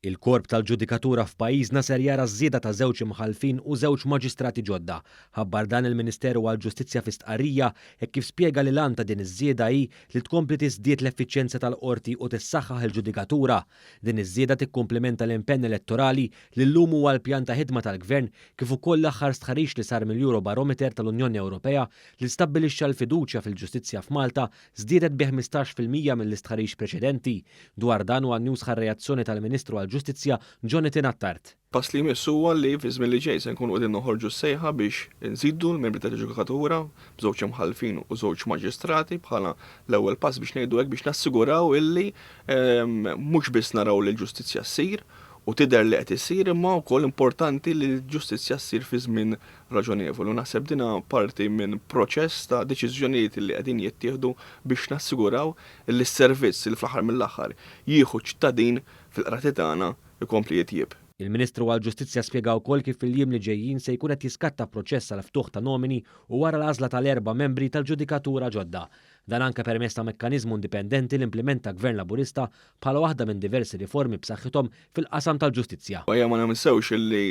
Il-korp tal-ġudikatura f'pajjiżna ser jara ż-żieda ta' żewġ imħallfin u żewġ maġistrati ġodda. Ħabbar dan il-Ministeru għall-Ġustizzja fi stqarrija hekk kif spjega li l-għan ta' din iż-żieda hi li tkompli tiżdied l-effiċjenza tal-Qorti u tissaħħaħ il-ġudikatura. Din iż-żieda tikkumplimenta l-impenn elettorali li llum huwa l-pjan ta' ħidma tal-Gvern kif ukoll l-aħħar stħarriġ li sar mill-Eurobarometer tal-Unjoni Ewropea li stabbilixxa l-fiduċja fil-ġustizzja f'Malta żdiedet bi 15% mill-istħarriġ preċedenti. Dwar dan one News ħa r-reazzjoni tal-Ministru għall-Ġustizzja Jonathan Attard. Pass li jmiss huwa li fi żmien li ġej se nkunu qegħdin noħorġu s-sejħa biex inżidu l-membri tal-ġudikatura b'żewġ imħallfin u żewġ maġistrati bħala l-ewwel pass, biex ngħidu hekk, biex nassiguraw illi mhux biss naraw li l-ġustizzja ssir u tidher li qed issir, imma wkoll importanti li l-ġustizzja ssir fi żmien raġonevoli. U naħseb dina parti minn proċess ta' deċiżjonijiet li qegħdin jittieħdu biex nassiguraw li s-servizz li fl-aħħar mill-aħħar jieħu ċittadin fil-qrati tagħna jkompli jitjieb. Il-Ministru għall-Ġustizzja spjega wkoll kif fil-jiem li ġejjin se jkun qed jiskatta proċess għal ftuħ ta' nomini u wara l-għażla tal-erba' membri tal-ġudikatura ġodda. Dan anke permezz ta' mekkaniżmu indipendenti li implementa Gvern Laburista bħala waħda minn diversi riformi b'saħħithom fil-qasam tal-ġustizzja. Ejja ma ninsewx illi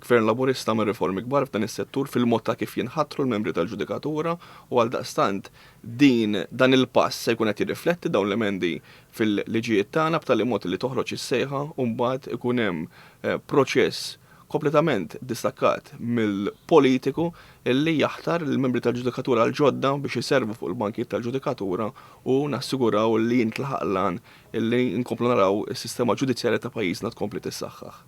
Gvern Laburista għamel riformi kbar f'dan is-settur fil-mod ta' kif jinħatru l-membri tal-ġudikatura u għaldaqstant din dan il-pass se jkun qed jirrifletti dawn l-emendi fil-liġijiet tagħna b'tali mod li toħroġ is-sejħa u mbagħad ikun hemm proċess kompletament distakkat mill-politiku illi jaħtar l-membri tal-ġudikatura l-ġodda biex iservu fuq il-bankijiet tal-ġudikatura u nassiguraw li jintlaħaq l-għan illi nkomplu naraw is-sistema ġudizzjarja ta' pajjiżna tkompli tissaħħaħ.